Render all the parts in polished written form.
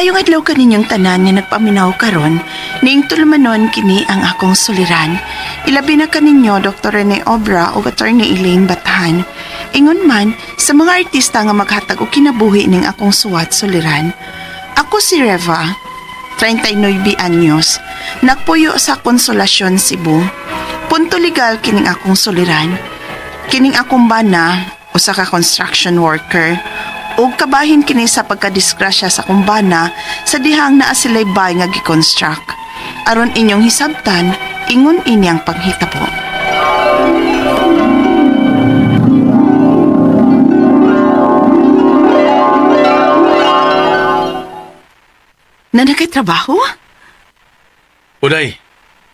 Maayong adlaw kaninyong tanan nga nagpaminaw karon, niing tulumanon kini ang akong suliran. Ilabi na kaninyo Dr. Rene Obra ug Attorney Elaine Batahan. Ingon man sa mga artista nga maghatag og kinabuhi ning akong suwat suliran. Ako si Reva, 39 anyos, nagpuyo sa Konsolasyon, Cebu. Punto legal kining akong suliran. Kining akong bana, usa ka construction worker, ug kabahin kini sa pagkadisgrasya sa akong bana sa dihang naa sila'y bay nga gi-construct. Aron inyong hisabtan, ingon ini ang panghitabo. Nanakay trabaho? Uday,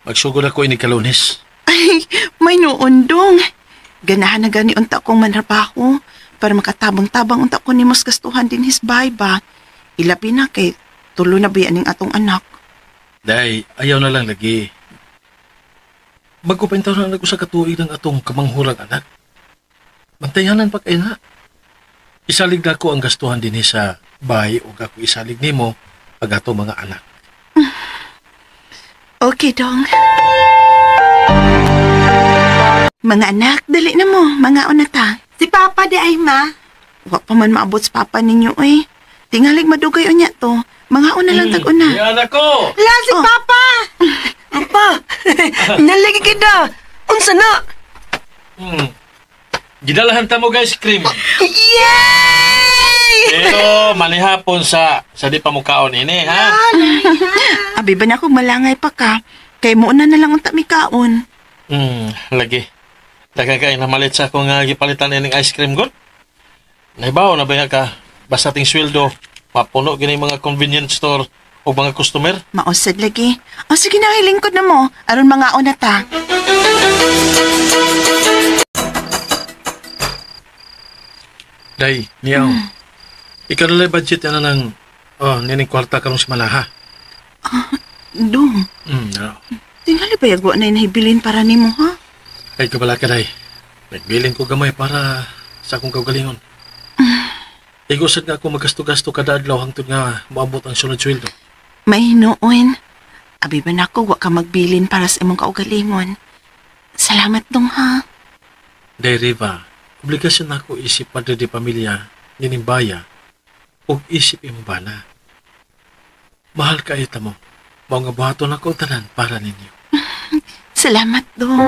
magsugod ako ini kalunes. Ay, may noondong. Ganahan na gani unta kong manrabaho para makatabang-tabang unta ko ni mas gastuhan din his bay ba. Ilabi na kay tulo na ba ning atong anak. Day, ayaw na lang lagi. Bagko pa intaw na nag-usa ka tuig ng atong kamanghurang anak. Bantayanan pa kay na. Isalig na ko ang gastuhan din sa bay o ako isalig nimo ang atong mga anak. Okay, dong. Mga anak, dali na mo. Mga una ta. Si Papa di ay ma. Wa pa man maabot sa papa ninyo eh. Tingalig madugay unya to. Mga una lang tag-una. Yan ako! La, si Oh. Papa! Pa, nalagi kita. Unsa na? Gidalahan ta mo guys cream. Yay! Pero manihapon sa di pa mukaon ini ha. Abi ba na akong malangay pa ka? Kay mo una na lang unta mi kaon. Lagi. Daghang kay namalit sa akong gipalitan ining ice cream god. Naibaw na ba ka basta ting sweldo mapuno gini mga convenience store o mga customer. Mausad lagi. O sige na, hilingkod na mo. Aron mga una ta. Day, niyaw. Ikaw na lang budget na ng nining kwarta karong semana ha. Dong, No. tingali ba yagwa na inahibilin para nimo ha? Ay kabala ka day. Nagbilin ko gamay para sa akong kaugalingon. Igusad nga ako magasto-gasto kada adlaw hangtod nga moabot ang sunod sweldo. May hinuon. Abi ba nako wa ka magbilin para sa imong kaugalingon. Salamat dong ha. Day Riva, obligasyon nako isip padre di pamilya nining baya ug isip imong bana. Mahal kaayo ta mo. Mao nga buhaton nako ang tanan para ninyo. Salamat dong.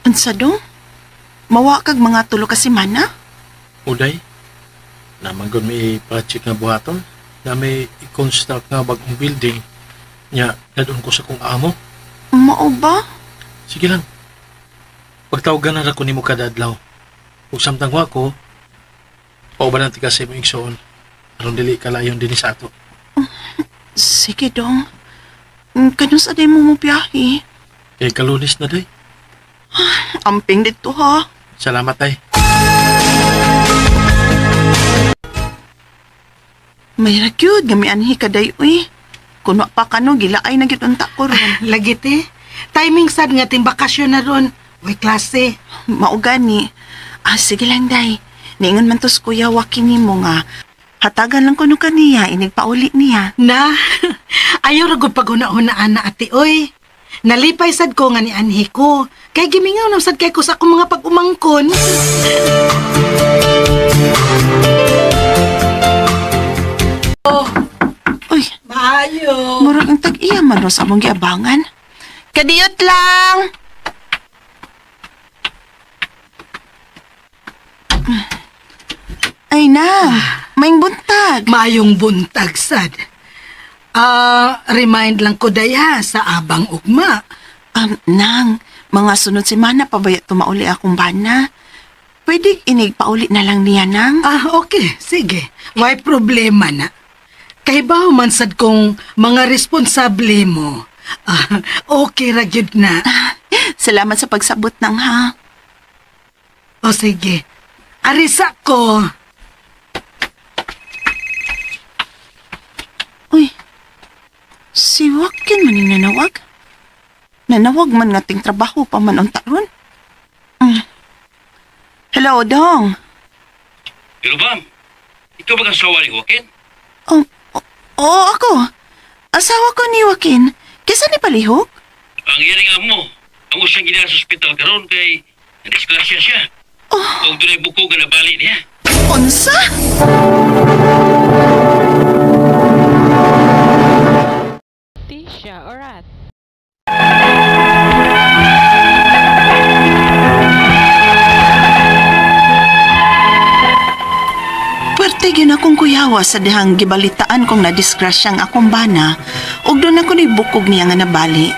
Unsa dong? Mawa kag mga tulo ka semana? Uday, namanggod may i-project nga buhaton na may i-construct nga bagong building nya dadon ko sa kong amo. Mao ba? Sige lang. Pagtawagan na ko nimo kada adlaw. Ug samtang wa ko, paubanan ti ka sa imong igsoon aron dili ka layon dinhi sa ato. Sige dong. Kanus aday mo mo biyahe? Kay kalunes na day. Amping dito ha. Salamat ay. May rakyud nga mianhi ka day uy. Kuno pa kano gilaay na gyud unta ko ron. Lagi te. Timing sad nga ting bakasyon na ron. Uy, klase. Mao gani. Ah, sige lang day. Niingon man tos Kuya Joaquin nimo nga hatagan lang kuno kaniya inig pauli niya. Na, ayaw ra gud paghuna-hunaan na ate oy. Nalipay sad ko nga ni anhi ko. Kay gimingaw na sad kay ko sa akong mga pag-umangkon. Uy, Maayo. murag ang tag-iya man ro sa among giabangan. Kadiyot lang. Ay na, maing buntag. Maayong buntag sad. Remind lang ko daya sa abang ugma. Nang, mga sunod semana pa ba tumauli akong bana? Pwede inig pauli na lang niya, nang? Ah, okay. Sige. Why problema na? Kay baw man sad kong mga responsable mo. Ah, okay ra gyud na. Salamat sa pagsabot nang ha. O sige. Arisa ko. Uy, si Joaquin man yung nanawag. Nanawag man nga ting trabaho pa man unta ron. Hello, Dong. Pero ma'am, ikaw ba asawa ni Joaquin? Oh, oo, ako. Asawa ko ni Joaquin. Kisa ni palihok? Ang iyaring amo, amo siyang gina sa ospital karon kay nadisgrasya siya. Oh. Og dunay buko nga nabali niya. Unsa? Tisha Orat. Puwerte gyud akong kuyawa sa dihang gibalitaan kong nadisgrasyang akong bana ug doon ako ni bukog niya nga nabali.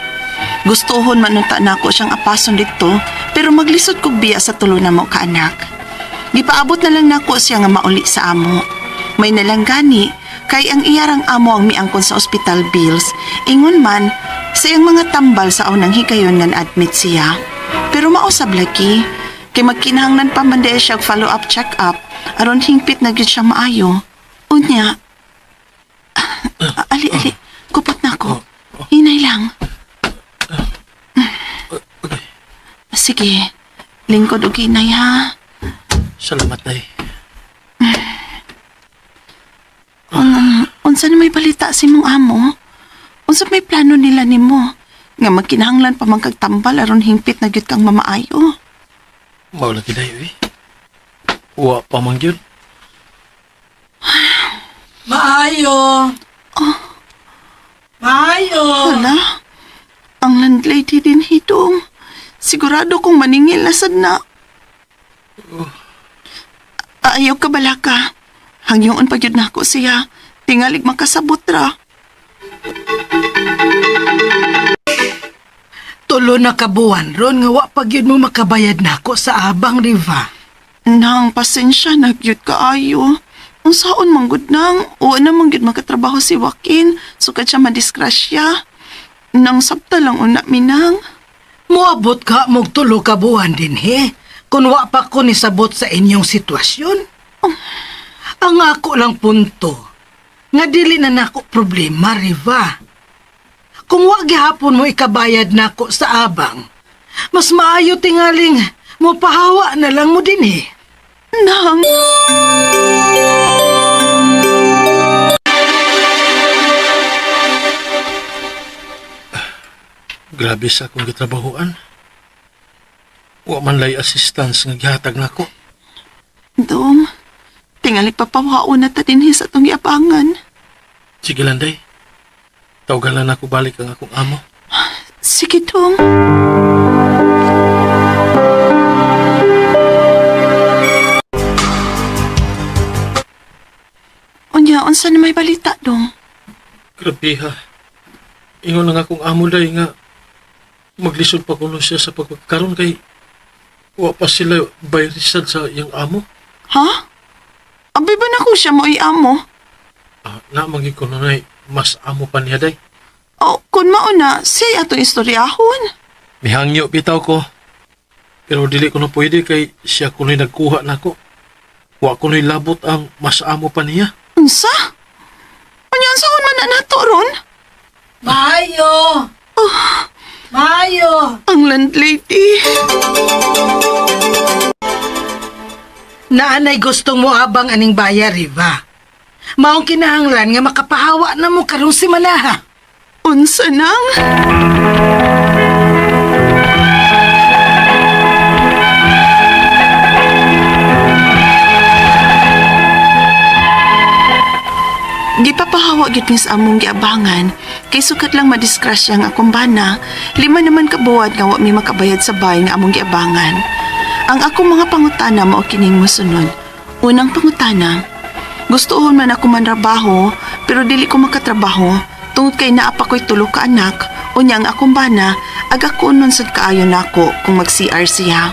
Gustuhon man unta nako siyang apason didto pero maglisod kog biya sa tulo na mo kaanak. Gipaabot na lang nako siya nga mauli sa amo. May nalang gani kay ang iyarang amo ang miangkon sa ospital bills. Ingon man sa iyang mga tambal sa unang higayon nga admit siya. Pero mausab lagi kay magkinahanglan pa man diay siya og follow-up check-up aron hingpit na gyud siya maayo. Unya, ali ali, kupot na ako. Hinay lang. Okay. Sige, lingkod og hinay ha. Salamat, day. Unsa na may balita si mong amo? Unsa may plano nila nimo? Nga magkinahanglan pa man kag tambal aron hingpit na gyud kang mamaayo. Mao lagi, day, uy. Wa pa man gyud. Maayo. Maayo. Hala, ang landlady din hidong. Sigurado kong maningil na sad na. Ayaw ka balaka. Hangyoon pa gyud nako siya. Tingalig makasabot ra. Tulo na kabuwan ron nga wa pa gyud mo makabayad nako sa abang, Riva. Nang pasensya na gyud kaayo. Unsaon man gud nang, wa na man gyud makatrabaho si Joaquin, sukad siya madisgrasya. Nang sabta lang una minang. Moabot ka mog tulo ka buwan din he. Kung wa pa ko nisabot sa inyong sitwasyon. Ang ako lang punto, nga dili na nako problema, Riva. Kung wa gihapon mo ikabayad nako sa abang, mas maayo tingaling mo pahawa na lang mo din eh. Nang... Grabe sa akong gitrabahoan. Wa man lay assistance nga gihatag nako. Dong, tingali papawaon na ta dinhi sa atong giabangan. Sige lang, day. Tawagan lang nako balik ang akong amo. Sige, Dong. Unya, unsa na may balita, Dong? Grabe ha. Ingon lang akong amo, day, nga maglisod pa kuno siya sa pagpagkaroon kay wa pa sila bayrisan sa iyang amo. Ha? Abi ba na ko siya mo amo? Na mangi ko nanay, mas amo pa niya, day. O, kung mauna, siya atong istoryahon. Mihangyo bitaw ko. Pero dili ko na pwede kay siya kuno'y nagkuha nako. Wa kuno'y labot ang mas amo pa niya. Unsa? Unya, unsaon man na nato ron? Maayo! Maayo! Ang landlady. Naanay gustong mo abang aning bayar, Riva. Maong kinahanglan nga makapahawa na mo karong simanaha. Unsa nang? Gipapahawa gyud mi sa among giabangan kay sukat lang madisgrasya ang akong bana, 5 naman ka buwan nga wa mi makabayad sa bahay nga among giabangan. Ang akong mga pangutana mao kining mosunod. Unang pangutana, gustuhon man ako manrabaho pero dili ko makatrabaho tungod kay naa pa ko'y tulo ka anak, unya ang akong bana aga kunon sad kaayo nako kung mag-CR siya.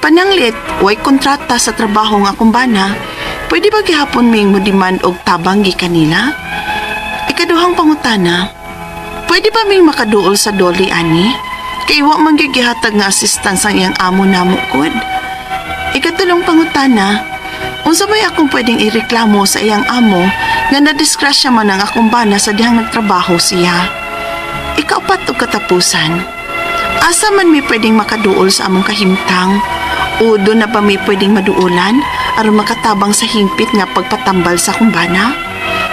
Pananglit, way kontrata sa trabaho nga akong bana, pwede ba gihapon ming mo demand og tabang gikan nila? Ikaduhang pangutana, pwede ba ming makaduol sa doli ani? Kay wa man gyud gihatag nga assistance ang iyang amo namo kod. Ikatulong pangutana, unsa may akong pwedeng ireklamo sa iyang amo nga nadisgrasya man ang akong bana sa dihang nagtrabaho siya? Ikaupat og katapusan, asa man may pwedeng makaduol sa among kahimtang? O doon na ba may pwedeng maduolan? aron makatabang sa hingpit nga pagpatambal sa akong bana?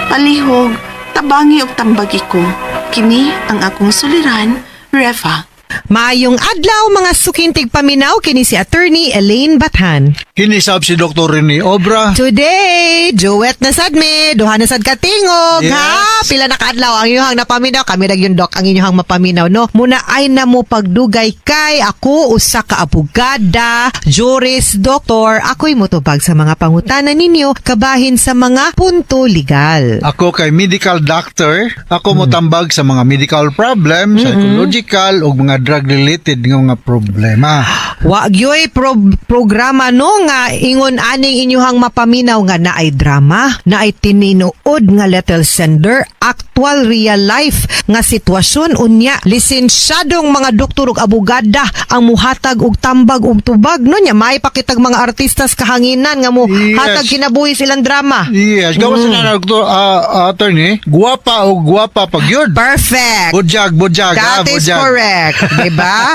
Palihog, tabangi og tambagi ko. Kini ang akong suliran, Refa. Maayong adlaw, mga suking tigpaminaw, kini si Attorney Elaine Bathan. Kini sab si Dr. Rene Obra. Today, duet na sad mi, duha na sad katingog, ha? Pila na kaadlaw ang inyong napaminaw, kami ra gyud, Dok, ang inyong mapaminaw, no? Muna ay na mo pagdugay kay ako usa ka abogada, juris doctor, ako'y motubag sa mga pangutana ninyo kabahin sa mga punto legal. Ako kay medical doctor, ako motambag sa mga medical problem, psychological ug mga drug related nga mga problema. Wa gyoy programa, no, nga ingon aning inyuhang mapaminaw nga naay drama, naay tininuod nga letter sender, actual real life nga sitwasyon, unya lisensyadong mga doktor ug abogada ang muhatag og tambag ug tubag, no? Nya may pakitag mga artistas kahanginan nga mo hatag kinabuhi silang drama. Yes, gawas na doktor, attorney, guwapa o guwapa pag yun. Perfect. Budyag, budyag, ha, That is budyag. correct, 'di ba?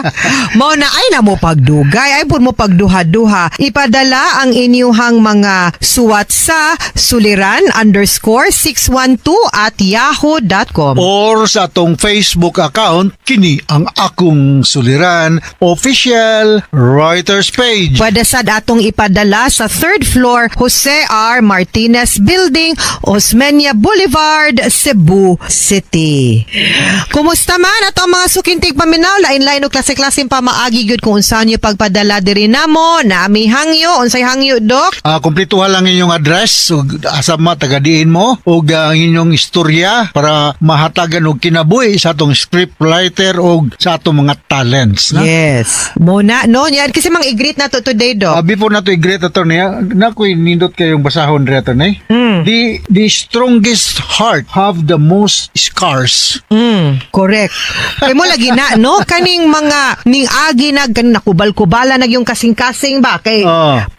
Mao na ay na mo pagdugay, ay pud mo pagduha-duha. Ipadala ang inyuhang mga suwat sa suliran_612@yahoo.com. Or sa atong Facebook account, kini ang akong suliran official writers page. Pwede sad atong ipadala sa third floor, Jose R. Martinez Building, Osmeña Boulevard, Cebu City. Kumusta man ato ang mga suking tigpaminaw? Lain-lain og klase-klaseng pamaagi gyud kung unsa niyo pagpadala diri namo. Naami hangyo, unsay hangyo, Dok? Kumpletuhan lang inyong address ug asa ma taga-diin mo ug ang inyong istorya para mahatagan og kinabuhi sa atong script writer ug sa atong mga talents, na. Yes. Muna no, yan kasi mang i-greet na to today, Dok. Before na to i-greet, attorney, nakoy nindot kayong basahon ri, attorney. The strongest heart have the most scars. Correct. Kay mo lagi na, no, kaning mga ning agi na kaning nakubal-kubala nag yung kasing-kasing ba kay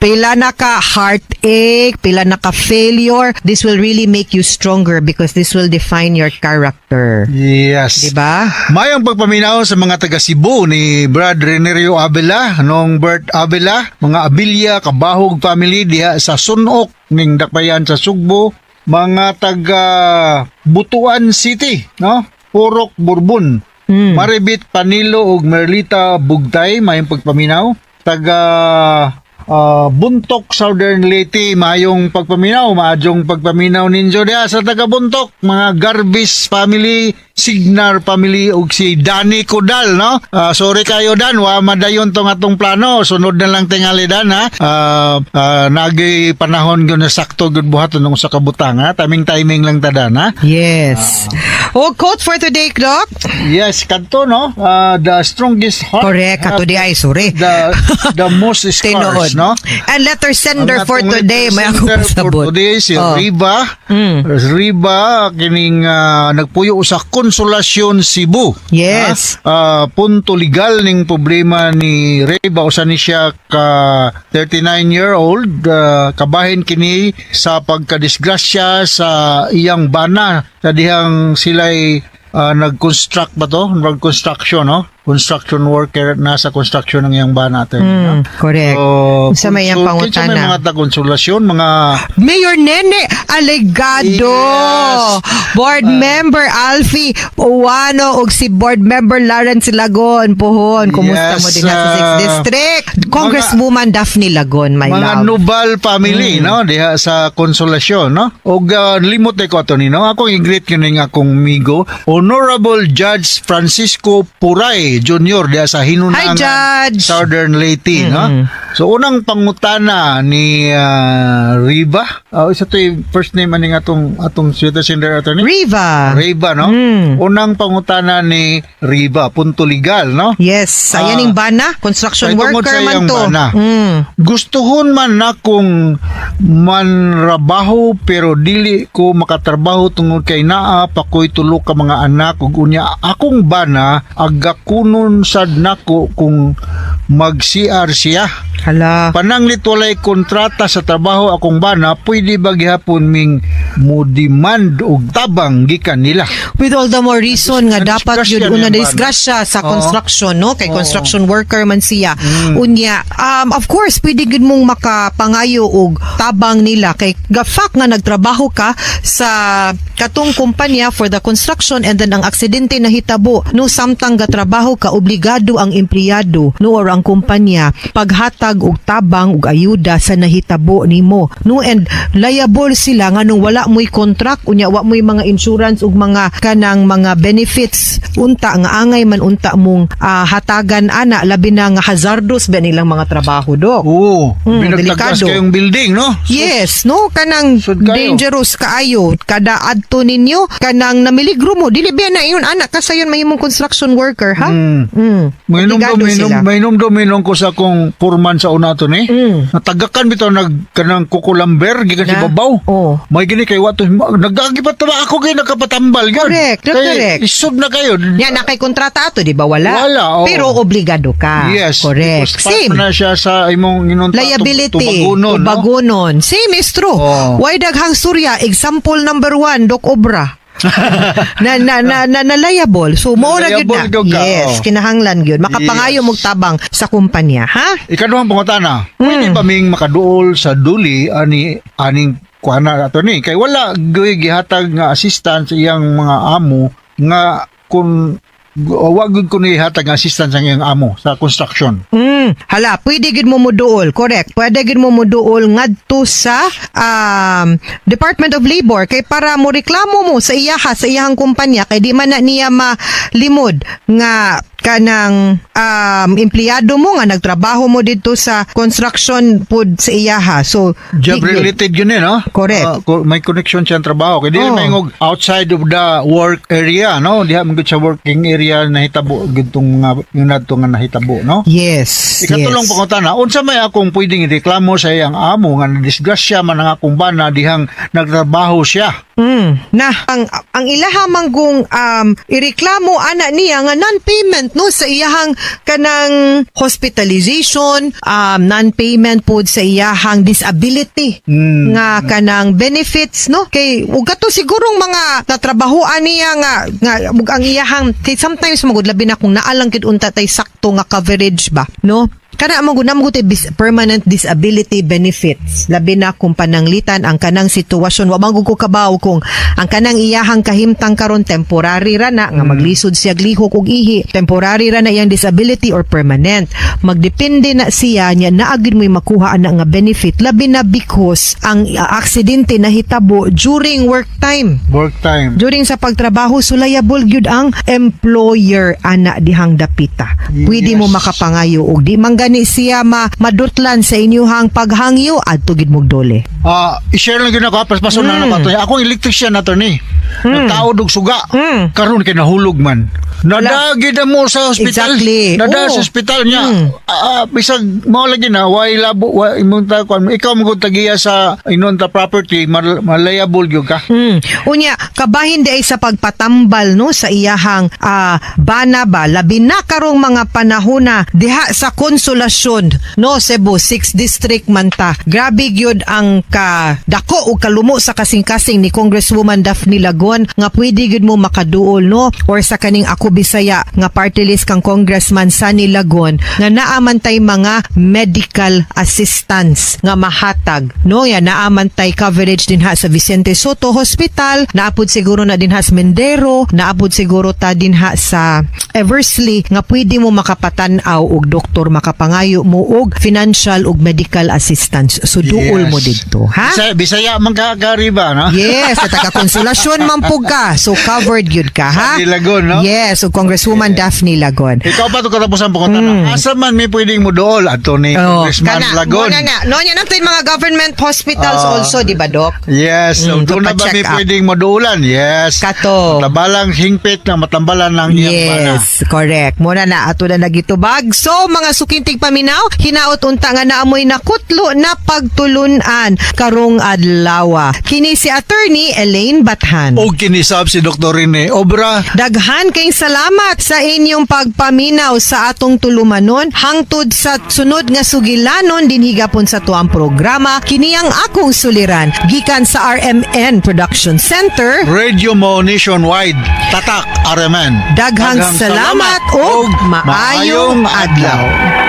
pila na ka heartache, pila na ka failure. This will really make you stronger because this will define your character. Yes. Diba? Mayong pagpaminaw sa mga taga Cebu ni Brad Renerio Abela, nong Bert Abela, mga Abilia, Kabahog family diha sa Sunok ning Dakbayan sa Sugbo, mga taga Butuan City, no? Purok Bourbon. Maribit Panilo ug Merlita Bugtay, mayong pagpaminaw. Taga Buntok, Southern Leyte, mayong pagpaminaw, maadyong pagpaminaw ninyo diha sa taga Buntok, mga Garbis family, Signar family ug si Danny Codal, no? Sorry kayo, Dan, wa madayon tong atong plano, sunod na lang tingali, Dan, ha. Nagi panahon gyud na sakto gyud buhaton ng usa ka butang, ha. Timing timing lang ta, Dan, ha. Yes. Oh, quote for today, Doc? Yes, kadto, no? The strongest heart Correct, kato di ay, sorry. The most scars, Tinuod. No? And letter sender Ang for atong today, may ako letter sender for pasabot. today si Riva. Riva kining nagpuyo sa Consolacion, Cebu. Punto legal ning problema ni Riva, usa ni siya ka 39-year-old, kabahin kini sa pagkadisgrasya sa iyang bana sa dihang sila'y nag-construct ba to? Nag-construction, no? Construction worker, nasa construction ng iyang bana, attorney, no? Correct. So, Unsa may iyang kinsa may pangutana? mga taga-konsolasyon, mga Mayor Nene Alegado. Board member Alfie Uwano ug si board member Lawrence Lagon pohon. Kumusta mo din sa 6th District? Congresswoman Daphne Lagon, my mga love. Nubal family, no, diha sa Konsolasyon, no? Og limot ko ato ni, no, akong i-greet kining akong migo, Honorable Judge Francisco Puray Jr. diha sa Hinunangan, Hi, Judge. Southern Leyte, no? So unang pangutana ni Riva, isa to yung first name aning atong atong sweeter sender, attorney. Riva. Riva, no? Unang pangutana ni Riva, punto legal, no? Yes, ayan yung bana, construction Ay, tungod worker sa man iyang to. bana. Gustuhon man na kung manrabaho pero dili ko makatrabaho tungod kay naa pa ko'y tulo ka mga anak ug unya akong bana agakunon sad nako kung Mag-CR siya. Hala. Pananglit walay kontrata sa trabaho akong bana, pwede ba gihapon ming mo demand og tabang gikan nila? With all the more reason nga dapat Disgrasya yun una niya ba, disgrasya sa construction, no, kay Oo. Construction worker man siya. Unya, of course pwede gid mong makapangayo og tabang nila kay ga fact nga nagtrabaho ka sa katong kumpanya for the construction and then ang aksidente nahitabo, no, samtang gatrabaho ka. Obligado ang empleyado, no, or ang kumpanya paghatag og tabang og ayuda sa nahitabo nimo, no, and liable sila nganong wala mo'y contract, unya wa mo'y mga insurance ug mga kanang mga benefits unta nga angay man unta mong hatagan ana, labi na nga hazardous ba nilang mga trabaho, dok. Oo, binagtagas delikado. Kayong building, no? Yes, no, kanang Sud kayo. Dangerous kaayo. Kada adto ninyo, kanang namiligro mo, dili ba na ingon anak ka sayon mahimong construction worker, ha? Mainom Obligado sila. Mainom ko sa akong foreman sa una to ni. Natagakan bitaw nag kanang kukulamber gikan si Na? babaw. Oo. May gini kay wato nagagi pa ta ako kay nakapatambal gyud. Correct, Kay correct. isod na kayo. Nya na kay kontrata ato, di ba wala? Wala, oo. Pero obligado ka. Yes. Correct. Because part Same. na siya sa imong inunta Liability. tubagunon, no? Tubagunon. Same is true. Oo. Why daghang surya? Example number 1, Doc Obra, na liable. So mo ra gyud na. Liable gyud ka, Yes, oo. kinahanglan gyud. Makapangayo mog tabang sa kumpanya, ha? Ikaduhang pangutana, pwede ba ming makaduol sa duli ani aning kuana ato ni kay wala gyud gihatag nga assistance iyang mga amo, nga kung wa gyud kuno ihatag nga assistance ang iyang amo sa construction? Hala, pwede gid mo moduol, correct. Pwede gid mo moduol ngadto sa Department of Labor kay para mo reklamo mo sa iyaha, sa iyahang kumpanya, kay di man na niya malimod nga kanang empleyado mo nga nagtrabaho mo dito sa construction pud sa iyaha. So, Job di gyud. related yun eh, no? Correct. May connection siya ang trabaho. Kaya di may outside of the work area, no? Diha man gud sa working area nahitabo gitong mga yun adto nga nahitabo, no? Yes. Ikatulong pangutana, unsa may akong pwedeng ireklamo sa iyang amo nga nadisgrasya man ang akong bana dihang nagtrabaho siya? Na ang ilaha manggong ireklamo ana niya nga non-payment, no, sa iyahang kanang hospitalization, non-payment pod sa iyahang disability nga kanang benefits, no, kay ug kato sigurong mga natrabahoan niya nga ug ang iyahang kay sometimes magud labi na kung naalang gid unta tay sakto nga coverage ba, no, kana mo gud namo permanent disability benefits, labi na kung pananglitan ang kanang sitwasyon, wa man gud ko kabaw kung ang kanang iyahang kahimtang karon temporary ra na nga maglisod siya lihok og ihi, temporary ra na iyang disability or permanent, magdepende na siya nya naa gyud mo'y makuha ana nga benefit, labi na because ang aksidente nahitabo during work time. Work time. During sa pagtrabaho, so liable gyud ang employer ana dihang dapita. Pwede mo makapangayo og di man gani siya madutlan sa inyuhang paghangyo, adto gid mog dole. I-share lang yun ako, paspaso na ako ato. Akong electrician na to ni. Nagtaod og suga. Karon kay nahulog man. Nadagi na mo sa hospital. Nada sa hospital niya. Bisag mao lagi na why labo why imong ta kuan ikaw mo tagiya sa inon ta property, malayable gyud ka. Unya, kabahin di ay sa pagpatambal, no, sa iyahang bana ba, labi na karong mga panahon na diha sa Konsolasyon, no, Cebu 6 District man ta. Grabe gyud ang ka dako og kalumo sa kasing-kasing ni Congresswoman Daphne Lagon nga pwede gyud mo makaduol, no, or sa kaning Ako Bisaya nga party list kang Congressman Sonny Lagon nga naa man tay mga medical assistance nga mahatag, no, ya naa man tay coverage dinha sa Vicente Soto Hospital, naapod siguro na dinha sa Mendero, naapod siguro ta dinha sa Eversley nga pwede mo makapatan-aw og doktor, makapangayo mo og financial ug medical assistance, so duol mo didto, ha. Bisaya, Bisaya man ka kariba, no? Yes, at taga Konsolasyon man po ka. So covered gyud ka, ha? Daphne Lagon, no? Yes, ug Congresswoman Daphne Lagon. Ikaw pa to katapusan po asa man may pwedeng mo dool adto ni Oh, Congressman kana, Lagon. Muna na. No, nya natin mga government hospitals also, di ba, Doc? Yes, so doon na ba papacheck may up. pwedeng maduulan? Yes. Kato. Matabalang hingpit na matambalan ng iyang bana. Yes, correct. Muna na ato na nagitubag. So mga sukintig paminaw, hinaot unta nga naamoy nakutlo na pagtulunan karong adlaw. Kini si Attorney Elaine Bathan. Og kinisab si Dr. Rene Obra. Daghan kayong salamat sa inyong pagpaminaw sa atong tulumanon hangtod sa sunod nga sugilanon dinhi gapon sa tuang programa, kini ang Akong Suliran, gikan sa RMN Production Center. Radio Mo Nationwide. Tatak RMN. Daghang salamat ug maayong adlaw.